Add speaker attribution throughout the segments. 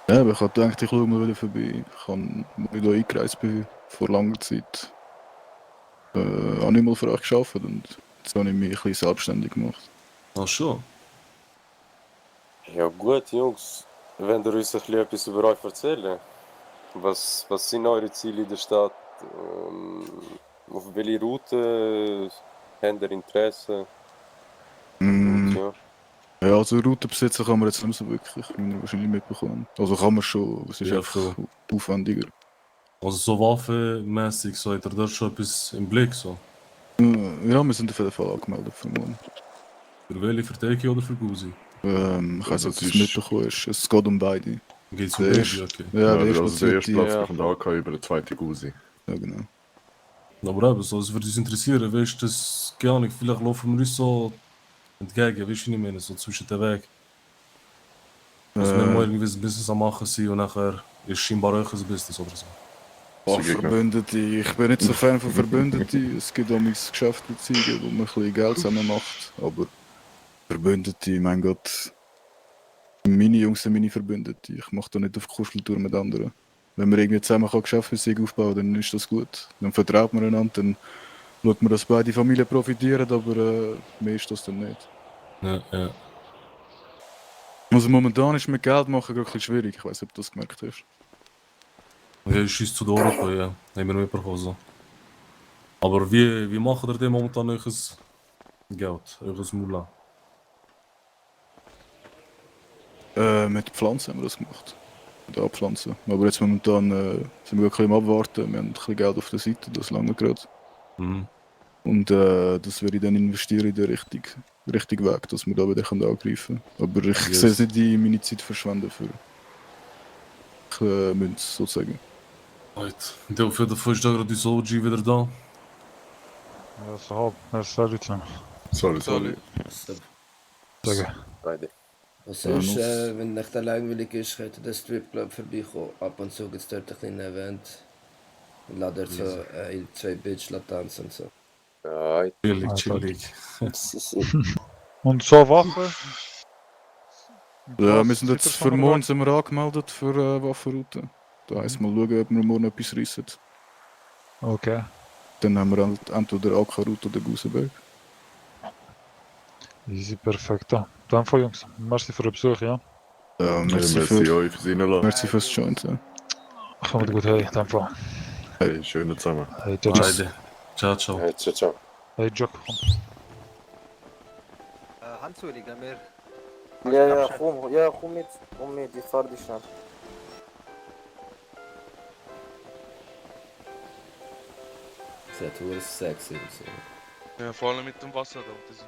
Speaker 1: Ja, aber ich habe gedacht, ich schaue mal wieder vorbei. Ich habe, als ich hier eingereist bin, vor langer Zeit, habe ich mal für euch gearbeitet und jetzt habe ich mich ein bisschen selbstständig gemacht.
Speaker 2: Ach schon.
Speaker 3: Ja gut, Jungs, wenn ihr uns ein bisschen etwas über euch erzählen. Was sind eure Ziele in der Stadt? Auf welche Route habt ihr Interesse? Und ja.
Speaker 1: Ja, also Routenbesitzer kann man jetzt nicht mehr so wirklich, wie ihr wahrscheinlich mitbekommen. Also kann man schon, aber es ist
Speaker 2: Ja,
Speaker 1: einfach aufwendiger.
Speaker 2: Also so waffenmäßig, so hat er da schon etwas im Blick, so.
Speaker 1: Ja, wir sind auf jeden Fall angemeldet für morgen.
Speaker 2: Für welche, für Teki oder für Gusi?
Speaker 1: Ich weiß nicht, ob
Speaker 4: Das
Speaker 1: du es
Speaker 4: ist-
Speaker 1: mitbekommen hast. Es geht um beide.
Speaker 2: Geht's um
Speaker 1: Der
Speaker 2: beide,
Speaker 1: erste,
Speaker 2: okay.
Speaker 1: ja, der erste
Speaker 4: also der erste Platz
Speaker 3: Ja.
Speaker 4: bekommt AK über den zweiten Gusi.
Speaker 1: Ja, genau.
Speaker 2: Aber eben, so, es würde uns interessieren, weißt du, das, keine Ahnung, vielleicht laufen wir uns so entgegen, weißt du, wie ich meine, so zwischen den Weg. Dass wir mal irgendwie ein Business am machen sind und nachher ist scheinbar euch ein Business oder so.
Speaker 1: Oh, Verbündete. Ich bin nicht so Fan von Verbündeten. Es gibt auch mein Geschäftsbeziehungen, wo man ein bisschen Geld zusammen macht. Aber Verbündete, mein Gott. Meine Jungs sind meine Verbündete. Ich mache da nicht auf Kuscheltour mit anderen. Wenn man irgendwie zusammen Geschäftsbeziehungen aufbauen kann, dann ist das gut. Dann vertraut man einander, dann schaut man, dass beide Familien profitieren, aber mehr ist das dann nicht.
Speaker 2: Ja, ja.
Speaker 1: Also momentan ist mit Geld machen gerade ein bisschen schwierig. Ich weiß nicht, ob du das gemerkt hast.
Speaker 2: Ja, ich schieße zu der Europa, ja. Haben wir mitbekommen, so. Aber wie machen ihr denn momentan euch Geld, euch Mula?
Speaker 1: Mit Pflanzen haben wir das gemacht. Mit Abpflanzen. Aber jetzt momentan sind wir wirklich am Abwarten. Wir haben ein bisschen Geld auf der Seite, das lange gerade.
Speaker 2: Mhm.
Speaker 1: Und das werde ich dann investieren in den richtigen Weg, dass wir da wieder angreifen können. Aber ich
Speaker 2: Yes.
Speaker 1: sehe es nicht in meine Zeit verschwenden für Münze sozusagen.
Speaker 2: Right. Und auf jeden Fall ist da gerade unser OG wieder da.
Speaker 5: Ja, so halb. Salut zusammen.
Speaker 4: Sorry.
Speaker 5: Sagen.
Speaker 3: Beide.
Speaker 6: Und
Speaker 1: Ja,
Speaker 6: sonst,
Speaker 1: Nuss.
Speaker 6: wenn euch der langweilig ist, könnt ihr den Stripclub vorbeikommen. Ab und zu gibt es dort ein kleines Event. Und ladet dort so zwei Bitch tanzen und so.
Speaker 3: Ja,
Speaker 2: Chillig,
Speaker 5: Ah,
Speaker 2: chillig.
Speaker 5: Und so Waffen?
Speaker 1: Ja, wir sind jetzt für morgen sind wir angemeldet für Waffenroute. Da heisst mal schauen, ob wir morgen etwas reissen.
Speaker 5: Okay.
Speaker 1: Dann haben wir entweder AK-Route oder Gusenberg.
Speaker 5: Easy, perfekt. Dann von Jungs. Merci für den Besuch, ja.
Speaker 1: Ja, merci,
Speaker 4: Merci euch fürs Reinlassen.
Speaker 1: merci fürs Joint. Ja.
Speaker 5: Kommt gut, hey, dann von.
Speaker 4: Hey, schön zusammen.
Speaker 5: Hey, ciao, ciao.
Speaker 2: Beide. Ciao, ciao.
Speaker 3: ja, ciao, ciao.
Speaker 5: Hey, Jock, komm.
Speaker 7: Handschuhe, gehen wir.
Speaker 8: Ja, komm mit, ich fahr dich schnell.
Speaker 6: Das sieht sexy aus.
Speaker 9: Ja, vor allem mit dem Wasser da. Das sind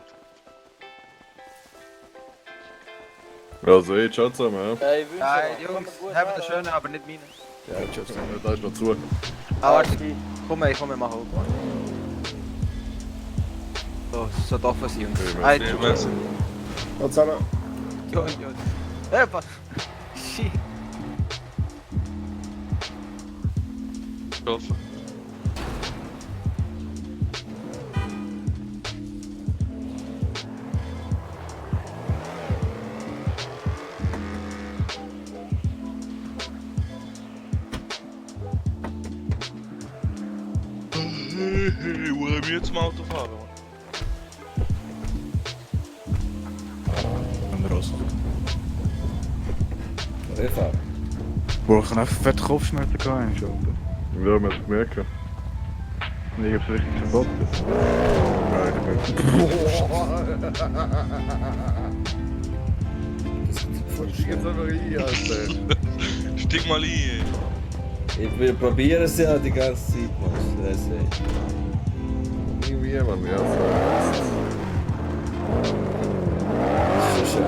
Speaker 4: Also, hey, ciao zusammen. Ja.
Speaker 8: Hey, Wünsche.
Speaker 7: Nein, Jungs, habt den schönen, aber nicht meine.
Speaker 1: Ja, tschüss.
Speaker 4: Da ist noch zu.
Speaker 7: Ah, warte, komm, wir machen auch. So darf es sein, Jungs.
Speaker 4: Okay,
Speaker 7: Hey,
Speaker 9: merci.
Speaker 8: Und zusammen.
Speaker 7: Ja. Was? Shit.
Speaker 9: offen. Hey, wollen wir jetzt mal Auto fahren?
Speaker 1: Haben wir raus.
Speaker 6: Eva.
Speaker 1: Boah, ich habe echt fette Kopfschmerzen gehabt. Schon.
Speaker 4: Ja, man hat es gemerkt.
Speaker 1: Nee, ich hab's richtig verboten.
Speaker 4: Nein, ich bin jetzt einfach ein, Alter.
Speaker 9: Stieg mal ein,
Speaker 6: Wir probieren es ja die ganze Zeit, Mann. Das ist
Speaker 4: Irgendwie, Mann, ja.
Speaker 6: schon schön.